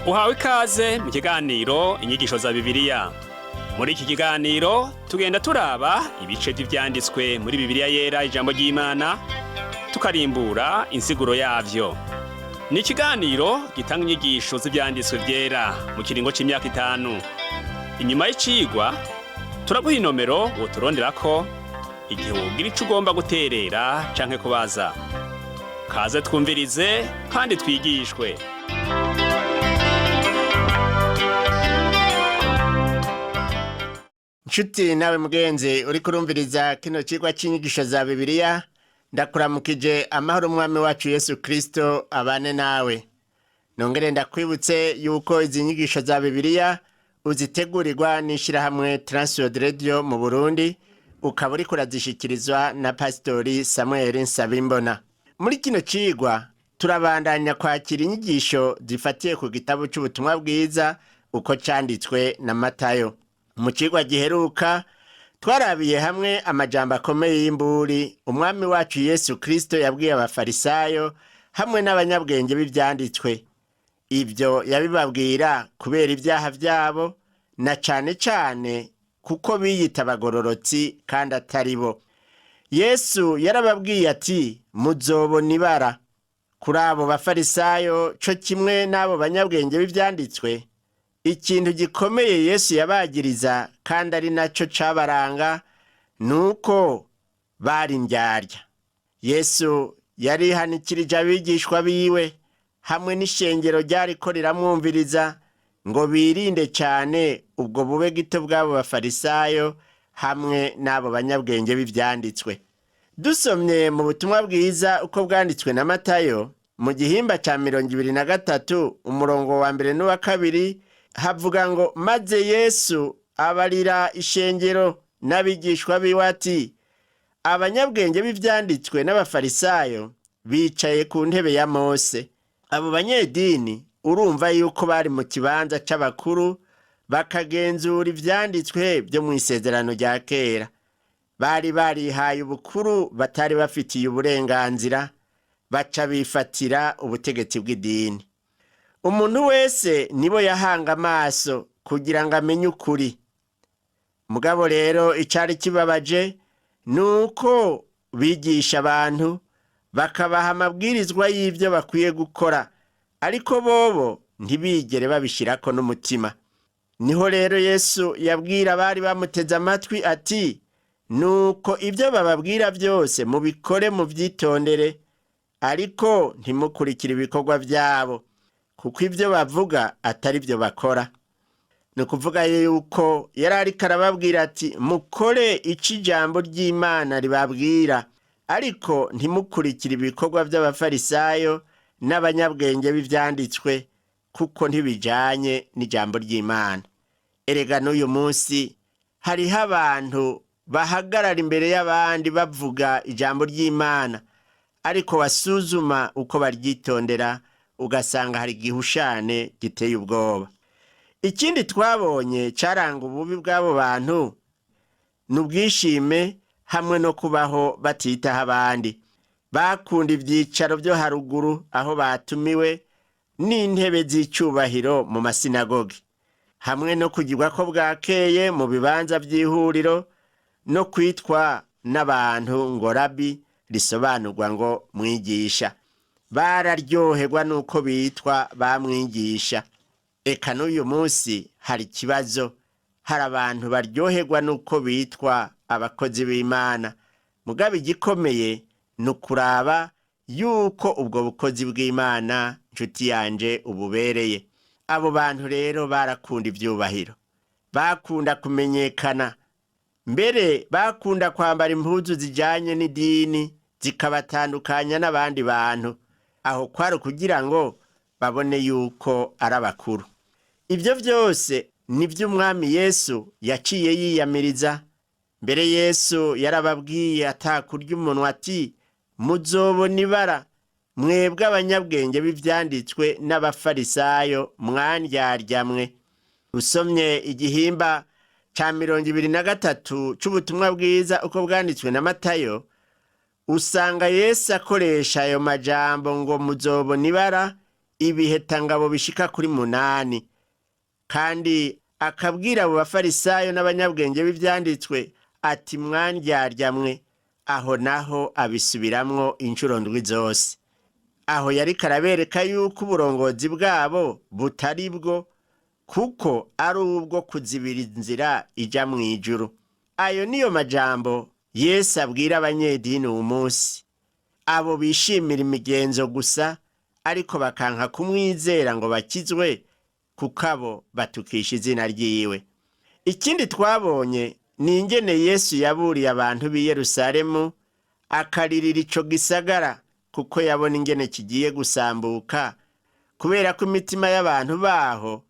Uhawe ikaze mu kiganiro Inyigisho za Bibiliya. Muri iki kiganiro tugenda turaba ibice vy'ivyanditswe muri Bibiliya Yera, ijambo ry'Imana, tukarimbura insiguro yavyo. Ni ikiganiro gitanga inyigisho z'ivyanditswe vyera mu kiringo c'imyaka 5. Inyuma y'icigwa turaguha inomero woturonderako igihe wogira ico ugomba guterera canke kubaza. Kaze twumvirize kandi twigishwe. Nshuti nawe mugenzi uriko urumviriza kino cigwa c'inyigisho za Bibiliya, ndakuramukije amahoro umwami wacu Yesu Kristo abane nawe. Nongere ndakwibutse yuko izi nyigisho za Bibiliya uzitegurirwa n'ishirahamwe Transworld Radio mu Burundi, ukaba uriko urazishikirizwa na Pasitori Samuel Nsabimbona. Muri kino cigwa turabandanya kwakira inyigisho zifatiye ku gitabo c'ubutumwa bwiza uko canditswe na Matayo. Mu cigwa giheruka twarabiye hamwe amajambo akomeye y'imburi umwami wacu Yesu Kristo yabwiye abafarisayo hamwe n'abanyabwenge b'ivyanditswe. Ivyo yabibabwira kubera ibyaha vyabo na cane cane kuko biyita abagororotsi kandi atari bo. Yesu yarababwiye ati: "Muzobona ibara." Kuri abo bafarisayo co kimwe n'abo banyabwenge b'ivyanditswe, ikintu gikomeye Yesu yabagiriza kandi ari naco cabaranga nuko bari indyarya. Yesu yarihanikirije abigishwa biwe hamwe n'ishengero ryariko riramwumviriza ngo birinde cane ubwo bube gito bw'abo bafarisayo hamwe n'abo banyabwenge b'ivyanditswe. Dusomye mu butumwa bwiza uko bwanditswe na Matayo mu gihimba ca 23 umurongo wa 1 n'uwa 2 havuga ngo: "Maze Yesu abarira ishengero n'abigishwa biwe ati: abanyabwenge b'ivyanditswe n'abafarisayo bicaye ku ntebe ya Mose." Abo banyedini urumva yuko bari mu kibanza c'abakuru bakagenzura ivyanditswe vyo mw'isezerano rya kera. Bari barihaye ubukuru batari bafitiye uburenganzira, baca bifatira ubutegetsi bw'idini. Umuntu wese nibo yahanga amaso kugira ngo amenye ukuri. Mugabo rero icari kibabaje nuko bigisha abantu bakabaha amabwirizwa y'ivyo bakwiye gukora, ariko bobo ntibigere babishirako n'umutima. Niho rero Yesu yabwira abari bamuteze amatwi ati: "Nuko ibyo bababwira byose mubikore muvyitondere, ariko ntimukurikire ibikorwa vyabo, kuko ibyo bavuga atari byo bakora." Ni ukuvuga yuko yari ariko arababwira ati: "Mukore ico ijambo ry'Imana ribabwira, ariko ntimukurikire ibikorwa vy'abafarisayo n'abanyabwenge b'ivyanditswe, kuko ntibijanye n'ijambo ry'Imana." Erega n'uyu munsi hariho abantu bahagarara imbere y'abandi bavuga ijambo ry'Imana, ariko wasuzuma uko baryitondera ugasanga hari igihushane giteye ubwoba. Ikindi twabonye caranga ububi bw'abo bantu ni ubwishime hamwe no kubaho batitaho abandi. Bakunda ivyicaro vyo haruguru aho batumiwe n'intebe z'icubahiro mu masinagogi, hamwe no kugirwa ko bwakeye mu bibanza vy'ihuriro no kwitwa n'abantu ngo rabi, risobanurwa ngo mwigisha. Bararyoherwa nuko bitwa bamwigisha. Eka n'uyu munsi hari ikibazo, hari abantu baryoherwa nuko bitwa abakozi b'Imana. Mugabo igikomeye ni ukuraba yuko ubwo bukozi bw'Imana, nshuti yanje, ububereye. Abo bantu rero barakunda ivyubahiro, bakunda kumenyekana, mbere bakunda kwambara impuzu zijanye n'idini zikabatandukanya n'abandi bantu. Aho kwari kugira ngo babone yuko ari abakuru. Ibyo vyose nivyo umwami Yesu yaciye yiyamiriza. Mbere Yesu yarababwiye atakurya umunwa ati: "Muzobona ibara mwebwe abanyabwenge b'ivyanditswe n'abafarisayo mwandyarya." Usomye igihimba ca 23 c'ubutumwa bwiza uko bwanditswe na Matayo, usanga Yesu akoresha ayo majambo ngo muzobona ibara. ibihetangabo bishika kuri 8, kandi akabwira abo bafarisayo n'abanyabwenge b'ivyanditswe ati mwandyarya mwe. Aho naho abisubiramwo inshuro 7 zose. Aho yariko arabereka yuko uburongozi bwabo butari bwo, kuko ari ubwo kuzibira inzira ija mw'ijuru. Ayo niyo majambo Yesu abwira abanyedini uwu munsi, abo bishimira imigenzo gusa ariko bakanka kumwizera ngo bakizwe, kuko abo batukisha izina ryiwe. Ikindi twabonye ni ingene Yesu yaburiye abantu b'i Yerusalemu akaririra ico gisagara, kuko yabona ingene kigiye gusambuka kubera ko imitima y'abantu baho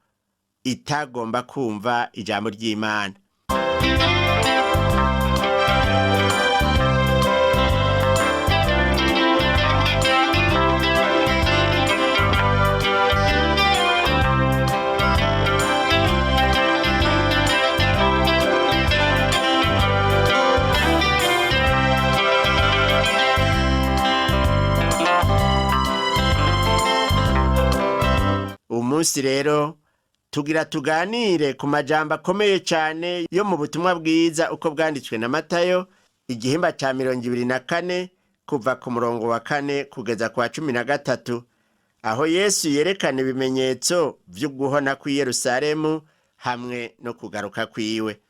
itagomba kumva ijambo ry'Imana. Umunsi rero tugira tuganire ku majambo akomeye cyane yo mu butumwa bwiza uko bwanditswe na Matayo, igihimba ca 24, kuva ku murongo wa 4 kugeza kwa 13, aho Yesu yerekana ibimenyetso vy'uguhona kw'i Yerusalemu hamwe no kugaruka kwiwe.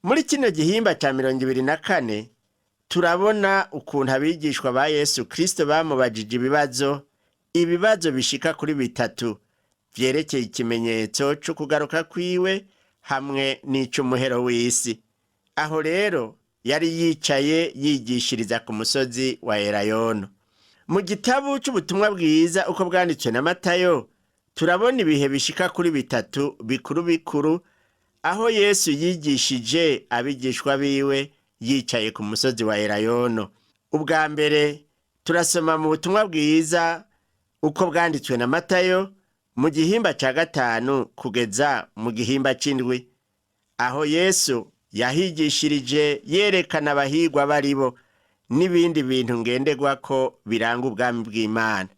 Muri kino gihimba ca 24 turabona ukuntu abigishwa ba Yesu Kristo bamubajije ibibazo bishika kuri 3 vyerekeye ikimenyetso co kugaruka kwiwe hamwe n'ic'umuhero w'isi. Aho rero yari yicaye yigishiriza ku musozi wa Elayono. Mu gitabo c'ubutumwa bwiza uko bwanditswe na Matayo, turabona ibihe bishika kuri 3 bikuru bikuru aho Yesu yigishije abigishwa biwe yicaye ku musozi wa Elayono. Ubwa mbere turasoma mu butumwa bwiza uko bwanditswe na Matayo mu gihimba ca 5 kugeza mu gihimba c'7, aho Yesu yahigishirije yerekana abahigwa baribo n'ibindi bintu ngenderwako biranga ubwami bw'Imana.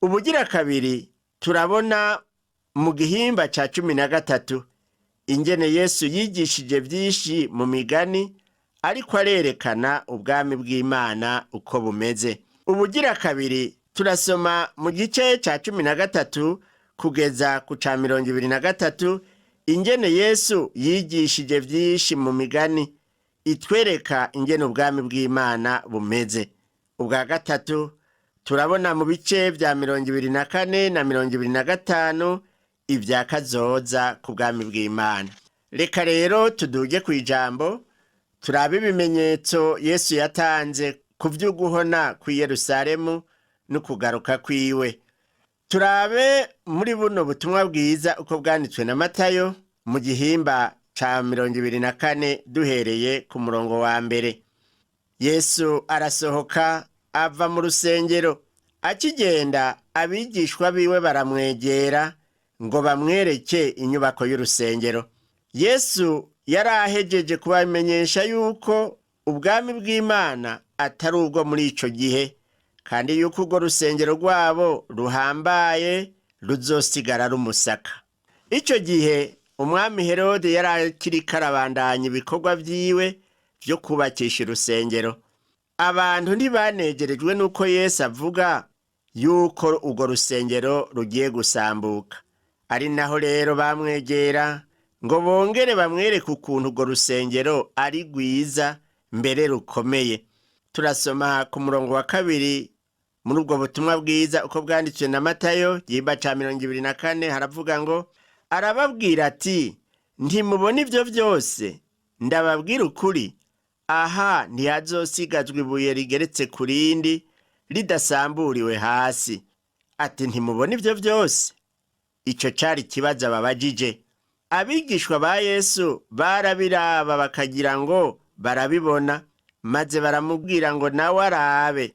Ubugira kabiri turabona mu gihimba ca 13 ingene Yesu yigishije vyinshi mu migani, ariko arerekana ubwami bw'Imana uko bumeze. Ubugira kabiri turasoma mu gice ca 13 kugeza ku ca 23 ingene Yesu yigishije vyinshi mu migani itwereka ingene ubwami bw'Imana bumeze. Ubwa gatatu turabona mu bice vya 24 na 25 ivya kazoza ku bwami bw'Imana. Reka rero tuduge kw'ijambo, turabe ibimenyetso Yesu yatanze ku vy'uguhona kw'i Yerusalemu no kugaruka kwiwe. Turabe muri buno butumwa bwiza uko bwanditswe na Matayo mu gihimba ca 24 duhereye ku murongo wa 1. Yesu arasohoka ava mu rusengero, akigenda abigishwa biwe baramwegera ngo bamwereke inyubako y'urusengero. Yesu yari ahejeje kubamenyesha yuko ubwami bw'Imana atari ubwo muri ico gihe, kandi yuko urwo rusengero rwabo ruhambaye ruzosigara rumusaka. Ico gihe umwami Herode yari akiriko arabandanya ibikorwa vyiwe vyo kubakisha urusengero. Abantu ntibanegerejwe n'uko Yesu avuga yuko urwo rusengero rugiye gusambuka. Ari naho rero bamwegera ngo bongere bamwereke ukuntu urwo rusengero ari rwiza mbere rukomeye. Turasoma ku murongo wa 2 muri ubwo butumwa bwiza uko bwanditswe na Matayo igihimba ca 24, haravuga ngo arababwira ati ntimubona ivyo vyose, ndababwira ukuri, aha ntihazosigazwa ibuye rigeretse ku rindi ridasamburiwe hasi. Ati ntimubona ivyo vyose. Ico cari ikibazo babajije. Abigishwa ba Yesu barabiraba bakagira ngo barabibona, maze baramubwira ngo nawe arabe.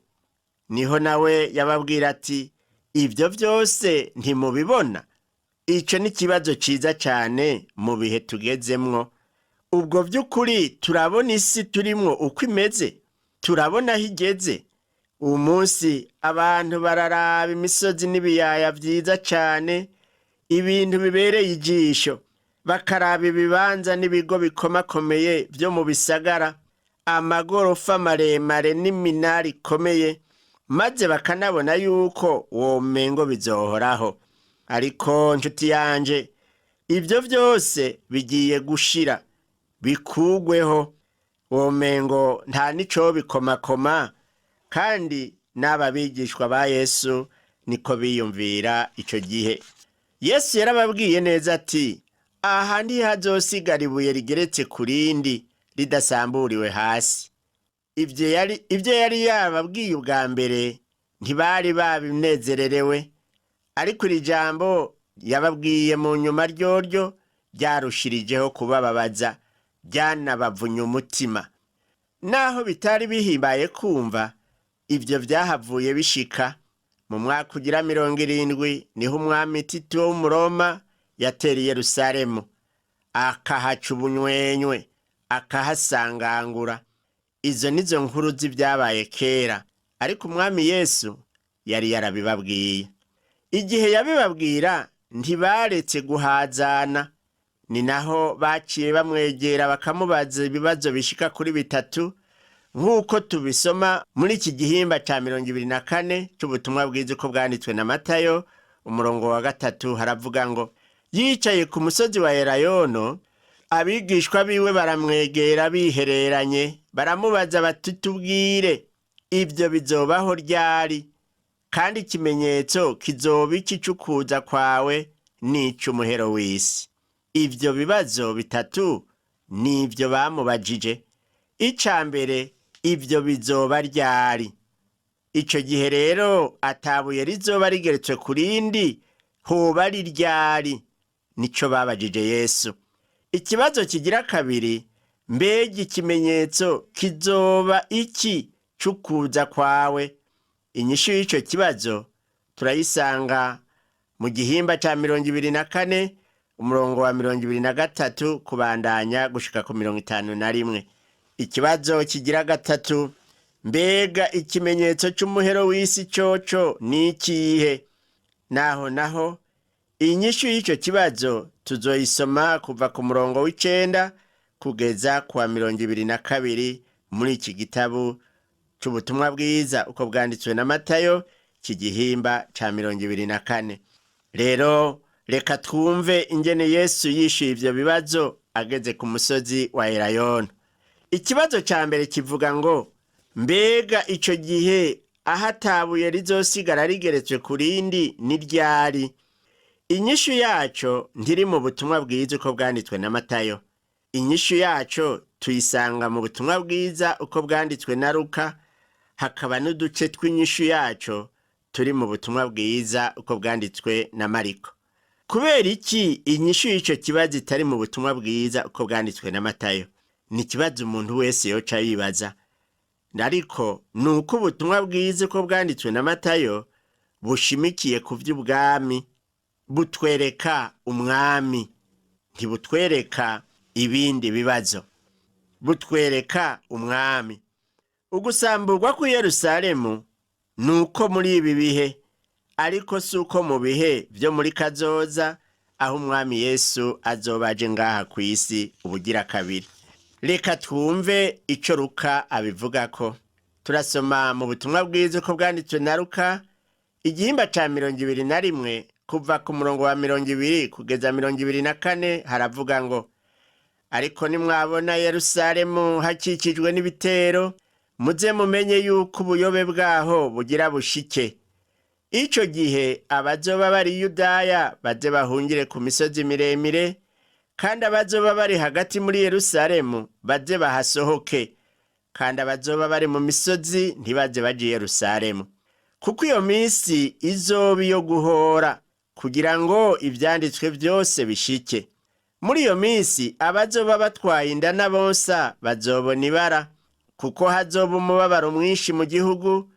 Niho nawe yababwira ati ibyo byose ntimubibona. Ico ni ikibazo ciza cane mu bihe tugezemwo. Ubwo by'ukuri turabona isi turimwo uko imeze, turabona aho igeze. Uwu munsi abantu bararaba imisozi n'ibiyaya vyiza cane, ibintu bibereye ijisho, bakaraba ibibanza n'ibigo bikomakomeye vyo mu bisagara, amagorofa maremare n'iminara ikomeye, maze bakanabona yuko womengo bizohoraho. Ariko nshuti yanje, ivyo vyose bigiye gushira, bikugweho, womengo nta nico bikomakoma. Kandi n'aba bigishwa ba Yesu niko biyumvira ico gihe. Yesu yarababwiye neza ati: aha ntihazosigara ibuye rigeretse ku rindi ridasamburiwe hasi. Ivyo yari yababwiye ubwa mbere ntibari babinezererewe, ariko iri jambo yababwiye mu nyuma ryoryo ryarushirijeho kubababaza, ryanabavunye umutima. Naho bitari bihimbaye kumva, ivyo vyahavuye bishika. Mu mwaka ugira 70 niho umwami Tito w'Umuroma yatera i Yerusalemu, akahaca ubunywenywe, akahasangangura. Izo nizo nkuru z'ivyabaye kera, ariko umwami Yesu yari yarabibabwiye. Igihe yabibabwira ntibaretse guhazana, ni naho baciye bamwegera bakamubaza ibibazo bishika kuri bitatu, nk'uko tubisoma muri iki gihimba ca 24 c'ubutumwa bwiza uko bwanditswe na Matayo, umurongo wa 3, haravuga ngo: yicaye ku musozi wa Elayono, abigishwa biwe baramwegera bihereranye, baramubaza bati: tubwire, ibyo bizobaho ryari, kandi ikimenyetso kizoba iki c'ukuza kwawe n'ic'umuhero w'isi? Ivyo bibazo bitatu nivyo bamubajije. Ica mbere, ivyo bizoba ryari? Ico gihe rero atabuye rizoba rigeretswe ku rindi, hoba ari ryari? Nico babajije Yesu. Ikibazo kigira kabiri, mbega ikimenyetso kizoba iki c'ukuza kwawe? Inyishu y'ico kibazo turayisanga mu gihimba ca 24, umurongo wa 23 kubandanya gushika ku 51. Ikibazo kigira gatatu, mbega ikimenyetso c'umuhero w'isi coco ni ikihe? Naho inyishu y'ico kibazo tuzoyisoma kuva ku murongo w'9 kugeza kuwa 22 muri iki gitabo c'ubutumwa bwiza uko bwanditswe na Matayo, iki gihimba ca 24. Rero reka twumve ingene Yesu yishuye ivyo bibazo ageze ku musozi wa Elayono. Ikibazo ca mbere kivuga ngo: mbega ico gihe aho atabuye rizosigara rigeretswe ku rindi ni ryari? Inyishu yaco ntiri mu butumwa bwiza uko bwanditswe na Matayo. Inyishu yaco tuyisanga mu butumwa bwiza uko bwanditswe na Luka, hakaba n'uduce tw'inyishu yaco turi mu butumwa bwiza uko bwanditswe na Mariko. Kubera iki inyishu y'ico kibazo itari mu butumwa bwiza uko bwanditswe na Matayo? Ni ikibazo umuntu wese yoca yibaza. Ariko ni uko ubutumwa bwiza uko bwanditswe na Matayo bushimikiye ku vy'ubwami, butwereka umwami, ntibutwereka ibindi bibazo, butwereka umwami. Ugusamburwa kw'i Yerusalemu ni uko muri ibi bihe, ariko si uko mu bihe vyo muri kazoza, aho umwami Yesu azoba aje ngaha kw'isi ubugira kabiri. Reka twumve ico Luka abivugako. Turasoma mu butumwa bwiza uko bwanditswe na Luka, igihimba ca 21, kuva ku murongo wa 20 kugeza 24, haravuga ngo: ariko nimwabona Yerusalemu hakikijwe n'ibitero, muze mumenye yuko ubuyobe bwaho bugira bushike. Ico gihe abazoba bari Yudaya baze bahungire ku misozi miremire, kandi abazoba bari hagati muri Yerusalemu baze bahasohoke, kandi abazoba bari mu misozi ntibaze baje i Yerusalemu. Kuko iyo minsi izoba iyo guhora, kugira ngo ivyanditswe vyose bishike. Muri iyo minsi abazoba batwaye inda n'abonsa bazobona ibara, kuko hazoba umubabaro mwinshi mu gihugu,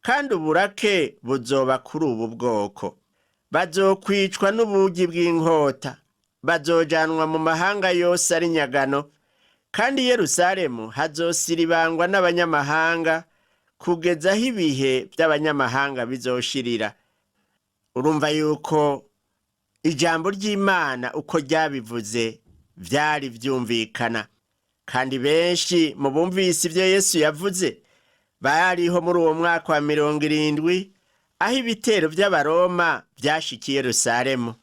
kandi uburake buzoba kuri ubu bwoko. Bazokwicwa n'ubugi bw'inkota, bazojanwa mu mahanga yose ari nyagano, kandi Yerusalemu hazosiribangwa n'abanyamahanga. kugeza aho ibihe by'abanyamahanga bizoshirira. Urumva yuko ijambo ry'Imana uko ryabivuze byari byumvikana, kandi benshi mu bumvise ibyo Yesu yavuze bariho muri uwo mwaka wa 70, aho ibitero by'Abaroma byashikiye Yerusalemu.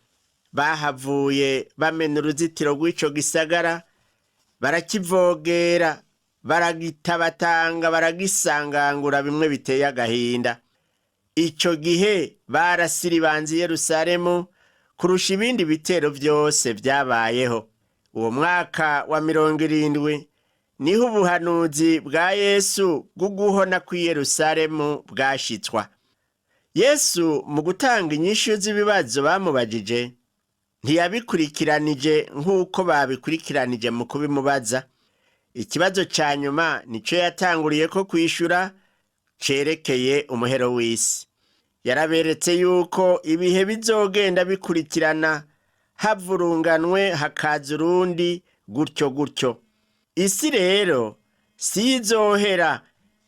Bahavuye bamena uruzitiro rw'ico gisagara, barakivogera, baragitabatanga, baragisangangura bimwe biteye agahinda. Ico gihe barasiribanze Yerusalemu kurusha ibindi bitero byose byabayeho. Uwo mwaka wa 70 niho ubuhanuzi bwa Yesu bwo guhona kw'i Yerusalemu bwashitswa. Yesu mu gutanga inyishu z'ibibazo bamubajije ntiyabikurikiranije nk'uko babikurikiranije mu kubimubaza. Ikibazo ca nyuma nico yatanguriye ko kwishura, cerekeye umuhero w'isi. Yaraberetse yuko ibihe bizogenda bikurikirana, havurunganwe hakaza urundi, gutyo gutyo. Isi rero si izohera,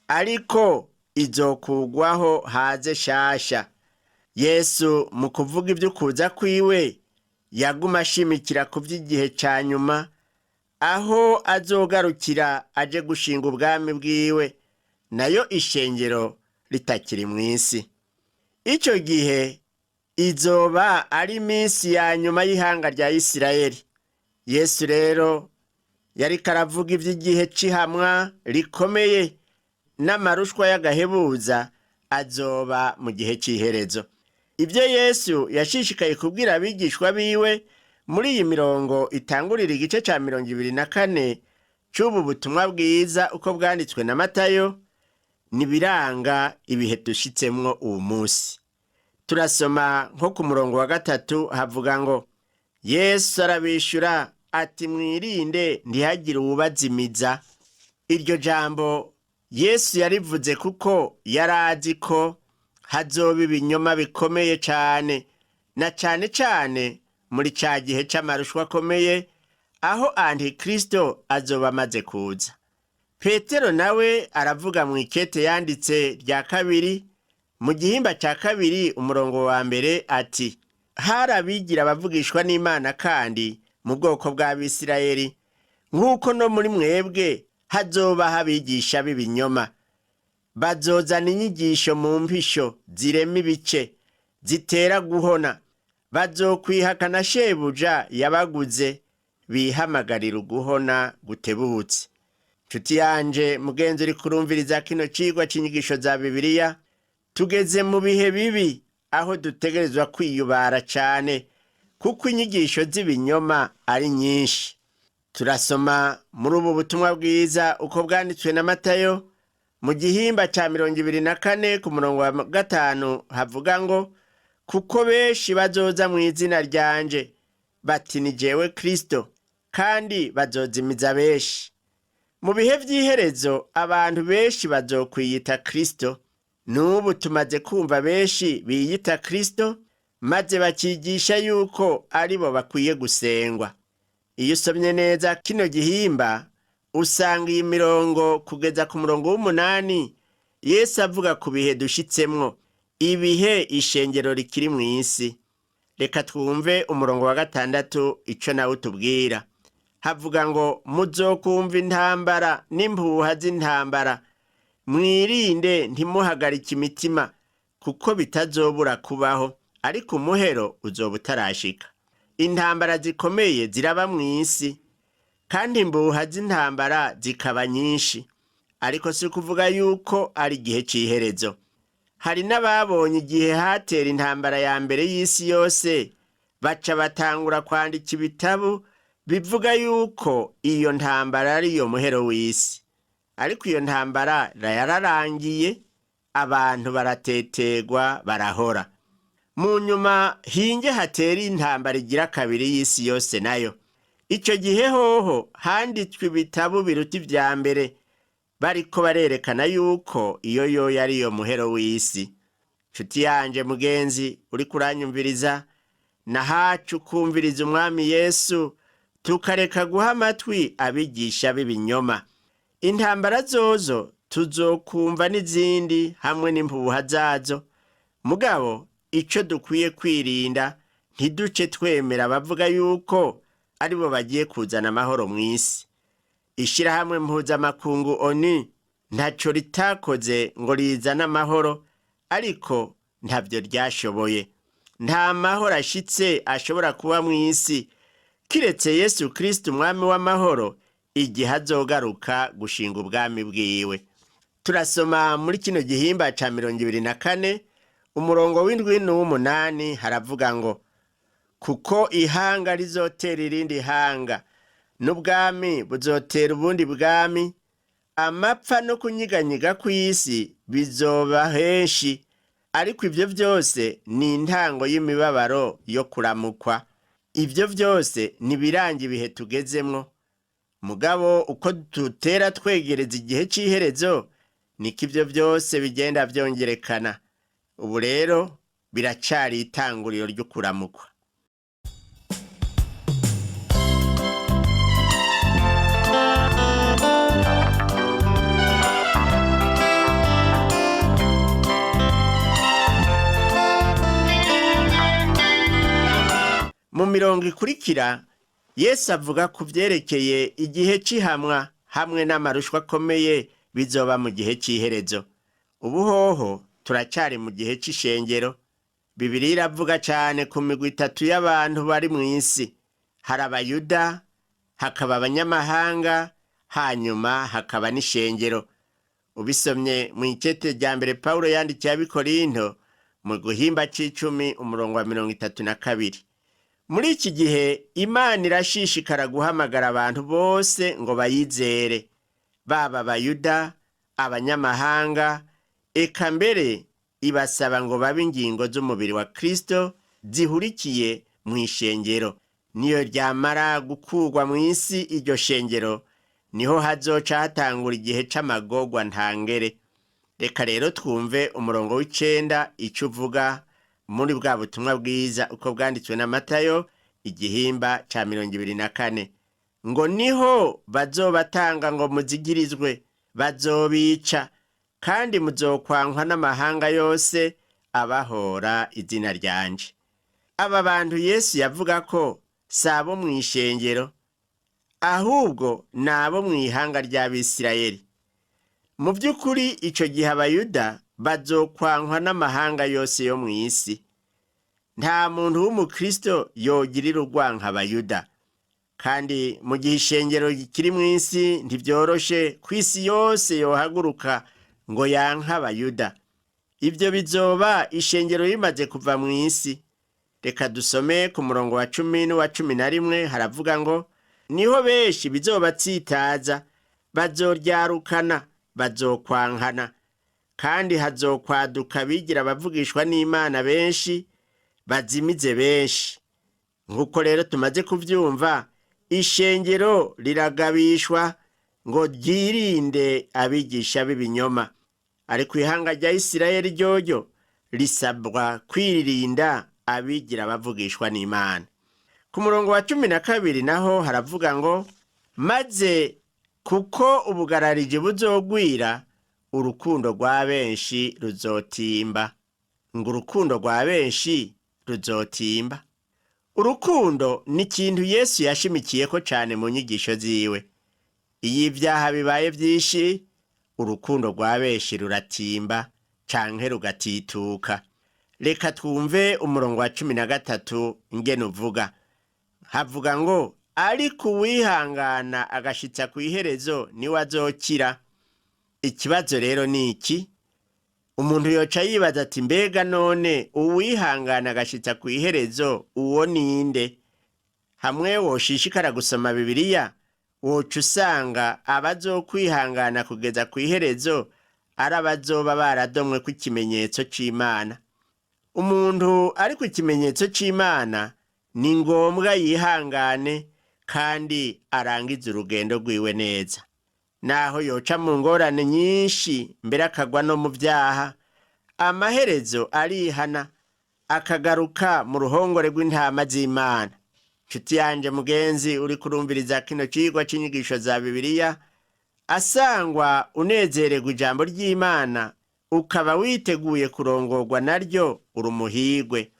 ariko izokugwaho haze shasha. Yesu mu kuvuga ivy'ukuza kwiwe yaguma ashimikira ku vy'igihe ca nyuma, aho azogarukira aje gushinga ubwami bwiwe, nayo ishengero ritakiri mw'isi. Ico gihe izoba ari iminsi ya nyuma y'ihanga rya Isirayeli. Yesu rero yariko aravuga ivy'igihe c'ihamwa rikomeye n'amarushwa y'agahebuza azoba mu gihe c'iherezo. Ibyo Yesu yashishikaye kubwira abigishwa biwe muri iyi mirongo itangurira igice ca 24 c'ubu butumwa bwiza uko bwanditswe na Matayo, nibiranga ibihe dushitsemwo uwu munsi. Turasoma nko ku murongo wa 3 havuga ngo: Yesu arabishura ati: mwirinde ntihagire uwubazimiza. Iryo jambo Yesu yarivuze kuko yarazi ko hazoba ibinyoma bikomeye cane, na cane cane muri ca gihe c'amarushwa akomeye, aho Antikristo azoba amaze kuza. Petero nawe aravuga mu ikete yanditse rya kabiri mu gihimba ca 2 umurongo wa 1 ati: hari abigira abavugishwa n'Imana kandi mu bwoko bw'Abisirayeli, nk'uko no muri mwebwe hazoba abigisha b'ibinyoma. Bazozana inyigisho mu mpisho zirema ibice, zitera guhona. Bazokwihakana shebuja yabaguze, bihamagarira uguhona gutebutse. Nshuti yanje mugenzi uri kurumviriza kino cigwa c'inyigisho za Bibiliya, tugeze mu bihe bibi aho dutegerezwa kwiyubara cane, kuko inyigisho z'ibinyoma ari nyinshi. Turasoma muri ubu butumwa bwiza uko bwanditswe na Matayo mu gihimba ca 24 ku murongo wa 5 havuga ngo: kuko benshi bazoza mu izina ryanje bati ni jewe Kristo, kandi bazozimiza benshi. Mu bihe vy'iherezo abantu benshi bazokwiyita Kristo. N'ubu tumaze kumva benshi biyita Kristo, maze bakigisha yuko aribo bakwiye gusengwa. Iyo usomye neza kino gihimba usanga iyi mirongo kugeza ku murongo w'8 Yesu avuga ku bihe dushitsemwo, ibihe ishengero rikiri mw'isi. Reka twumve umurongo wa 6 ico nawe utubwira. Havuga ngo: muzokumva intambara n'impuha z'intambara, mwirinde ntimuhagarike imitima, kuko bitazobura kubaho, ariko umuhero uzoba utarashika. Intambara zikomeye ziraba mw'isi, kandi imbuha z'intambara zikaba nyinshi, ariko si kuvuga yuko ari igihe c'iherezo. Hari n'ababonye igihe hatera intambara ya mbere y'isi yose, baca batangura kwandika ibitabo bivuga yuko iyo ntambara ariyo muhero w'isi. Ariko iyo ntambara yararangiye, abantu baratetegwa barahora. Mu nyuma hinge hatera intambara igira kabiri y'isi yose nayo. Ico gihe hoho handitswe ibitabo biruta ivya mbere, bariko barerekana yuko iyo yoyo ariyo muhero w'isi. Nshuti yanje mugenzi uriko uranyumviriza, nahacu kumviriza Umwami Yesu, tukareka guha amatwi abigisha b'ibinyoma. Intambara zozo Tuzokumva n'izindi hamwe n'impuha zazo. Mugabo ico dukwiye kwirinda, ntiduce twemera abavuga yuko aribo bagiye kuzana amahoro mu isi. Ishirahamwe mpuzamakungu ONU ntaco ritakoze ngo rizane amahoro, ariko ntavyo ryashoboye. Nta mahoro ashitse ashobora kuba mu isi kiretse Yesu Kristo umwami w'amahoro, igihe azogaruka gushinga ubwami bwiwe. Turasoma muri kino gihimba ca 24 umurongo w'indwi n'uw'umunani, haravuga ngo: "Kuko ihanga rizotera irindi hanga, n'ubwami buzotera ubundi bwami, amapfa no kunyiganyiga kw'isi bizoba henshi, ariko ivyo vyose ni intango y'imibabaro yo kuramukwa." Ivyo vyose ni ibiranga ibihe tugezemwo. Mugabo uko dutera twegereza igihe c'iherezo, niko ivyo vyose bigenda vyongerekana. Ubu rero biracari itanguriro ry'ukuramukwa. Mu mirongo ikurikira, Yesu avuga ku vyerekeye igihe c'ihamwa hamwe n'amarushwa akomeye bizoba mu gihe c'iherezo. Ubu hoho turacari mu gihe c'ishengero. Bibiliya iravuga cane ku migwi itatu y'abantu bari mw'isi: hari Abayuda, hakaba abanyamahanga, hanyuma hakaba n'ishengero. Ubisomye mw'ikete rya mbere Pawulo yandikiye ab'Ikorinto, mu guhimba c'icumi umurongo wa 32. Muri iki gihe Imana irashishikara guhamagara abantu bose ngo bayizere, baba Abayuda, abanyamahanga, eka mbere ibasaba ngo babe ingingo z'umubiri wa Kristo zihurikiye mu ishengero. Niyo ryamara gukurwa mu isi iryo shengero, niho hazoca hatangura igihe c'amagorwa ntangere. Reka rero twumve umurongo w'icenda ico uvuga muri bwa butumwa bwiza uko bwanditswe na Matayo, igihimba ca 24, ngo: "Niho bazobatanga ngo muzigirizwe, bazobica, kandi muzokwankwa n'amahanga yose abahora izina ryanje." Aba bantu Yesu yavuga ko si abo mw'ishengero, ahubwo ni abo mw'ihanga ry'Abisirayeli. Mu by'ukuri ico gihe Abayuda bazokwankwa n'amahanga yose yo mw'isi. Nta muntu w'umukristo yogirira urwanka Abayuda. Kandi mu gihe ishengero kiri mw'isi, ntivyoroshe ku isi yose yohaguruka ngo yanke Abayuda. Ivyo bizoba ishengero rimaze kuva mw'isi. Reka dusome ku murongo wa 10 n'uwa 11, haravuga ngo: "Niho benshi bizobatsitaza, bazoryarukana, bazokwankana, kandi hazokwaduka abigira abavugishwa n'Imana benshi, bazimize benshi." Nk'uko rero tumaze kuvyumva, ishengero riragabishwa ngo ryirinde abigisha b'ibinyoma, ariko ihanga rya Isirayeli ryoryo risabwa kwirinda abigira abavugishwa n'Imana. Ku murongo wa 12 naho haravuga ngo: "Maze kuko ubugarariji buzogwira, urukundo rwa benshi ruzotimba." Ngo urukundo rwa benshi ruzotimba. Urukundo ni ikintu Yesu yashimikiyeko cane mu nyigisho ziwe. Iyo ivyaha bibaye vyinshi, urukundo rwa benshi ruratimba canke rugatituka. Reka twumve umurongo wa 13 ingene uvuga. Havuga ngo: "Ariko uwihangana agashitsa kw'iherezo niwe azokira." Ikibazo rero ni iki: umuntu yoca yibaza ati: "Mbega none uwihangana agashitsa kw'iherezo uwo ninde?" Hamwe woshishikara gusoma Bibiliya, woca usanga abazokwihangana kugeza kw'iherezo ari abazoba baradomwe kw'ikimenyetso c'Imana. Umuntu ari ku kimenyetso c'Imana ni ngombwa yihangane kandi arangize urugendo rwiwe neza, naho yoca mu ngorane nyinshi, mbere akagwa no mu vyaha, amaherezo arihana akagaruka mu ruhongore rw'intama z'Imana. Nshuti yanje mugenzi uri kurumviriza kino cigwa c'inyigisho za Bibiliya. Asangwa unezererwa ijambo ry'Imana, ukaba witeguye kurongorwa naryo, uri umuhigwe.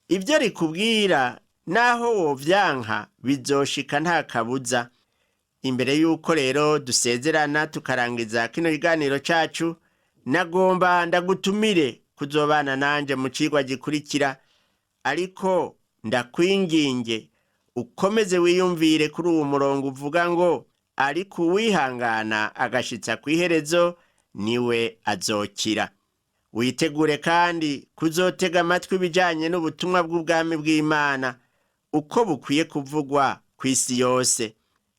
Ibyo rikubwira naho wovyanka bizoshika nta kabuza. Imbere y'uko rero dusezerana tukarangiza kino kiganiro cacu, nagomba ndagutumire kuzobana nanje mu cigwa gikurikira, ariko ndakwinginge ukomeze wiyumvire kuri uwo murongo uvuga ngo: ariko uwihangana agashitsa kw'iherezo niwe azokira. Witegure kandi kuzotega amatwi ibijanye n'ubutumwa bw'ubwami bw'Imana uko bukwiye kuvugwa ku isi yose.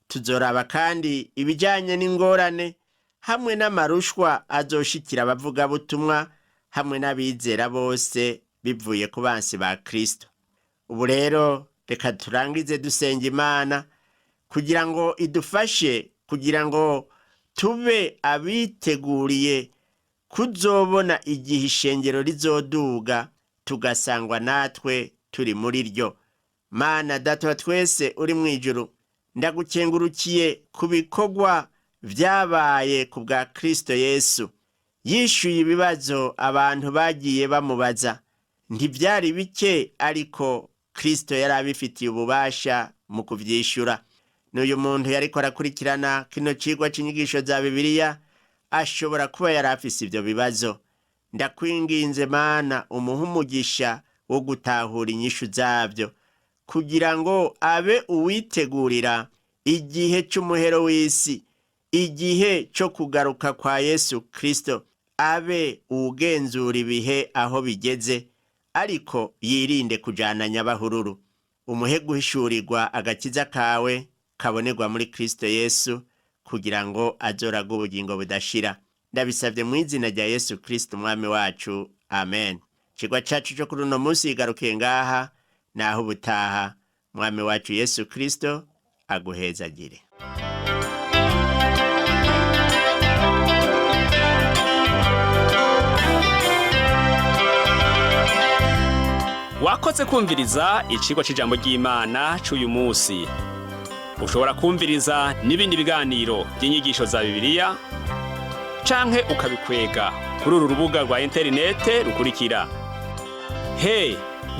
Tuzoraba kandi ibijanye n'ingorane hamwe n'amarushwa azoshikira abavugabutumwa hamwe n'abizera bose bivuye ku bansi ba Kristo. Ubu rero reka turangize dusenga Imana kugira ngo idufashe, kugira ngo tube abiteguriye kuzobona igihe ishengero rizoduga, tugasangwa natwe turi muri ryo. Mana Data wa twese uri mu ijuru, ndagukengurukiye ku bikorwa vyabaye ku bwa Kristo Yesu. Yishuye ibibazo abantu bagiye bamubaza. Ntivyari bike, ariko Kristo yari abifitiye ububasha mu kuvyishura. N'uyu muntu yariko arakurikirana kino cigwa c'inyigisho za Bibiliya ashobora kuba yari afise ivyo bibazo. Ndakwinginze Mana, umuhe umugisha wo gutahura inyishu zavyo, kugira ngo abe uwitegurira igihe c'umuhero w'isi, igihe co kugaruka kwa Yesu Kristo, abe uwugenzura ibihe aho bigeze, ariko yirinde kujana nyabahururu. Umuhe guhishurirwa agakiza kawe kabonerwa muri Kristo Yesu, kugira ngo azoraga ubugingo budashira. Ndabisabye mu izina rya Yesu Kristo umwami wacu, amen. Ikigwa cacu co kuri uno munsi igarukiye ngaha, naho ubutaha. Mwami wacu Yesu Kristo aguhezagire. Wakoze kumviriza icigwa c'ijambo ry'Imana c'uyu munsi. Ushobora kumviriza n'ibindi biganiro by'inyigisho za Bibiliya canke ukabikwega kuri uru rubuga rwa interinete rukurikira: he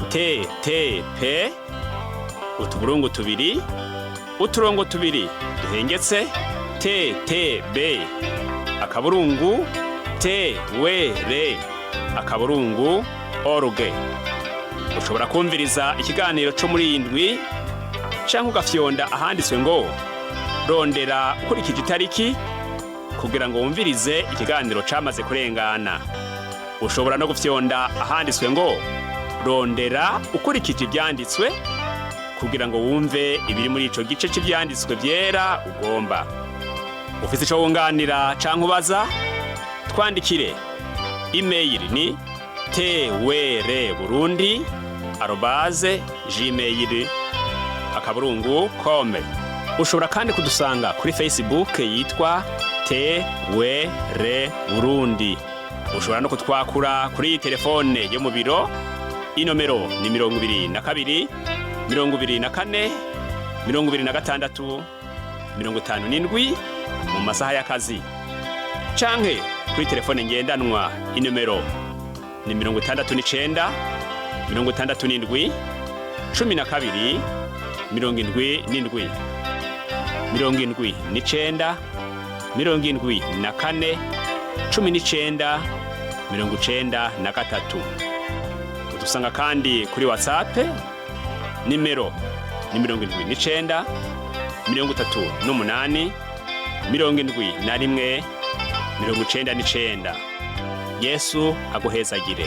te te pe utuburungu tubiri uturongo tubiri duhengetse te te be akaburungu te we re akaburungu org. Ushobora kumviriza ikiganiro cyo muri iyi ndwi canke ugafyonda ahanditswe ngo rondera ukurikije itariki kugira ngo wumvirize ikiganiro camaze kurengana. Ushobora no gufyonda ahanditswe ngo rondera ukurikije ivyanditswe kugira ngo wumve ibiri muri ico gice c'ivyanditswe vyera ugomba. Ufise ico wunganira canke ubaza, twandikire. Email ni twrburundi@gmail.com. Ushobora kandi kudusanga kuri Facebook yitwa TWR Burundi. Ushobora no kutwakura kuri iyi telefone yo mu biro. Inomero ni 22 24 26 57 mu masaha y'akazi, canke kuri telefone ngendanwa inomero ni 69 67 12 77 79 74 19 93. Udusanga kandi kuri WhatsApp, nimero ni 79 38 71 99. Yesu aguhezagire.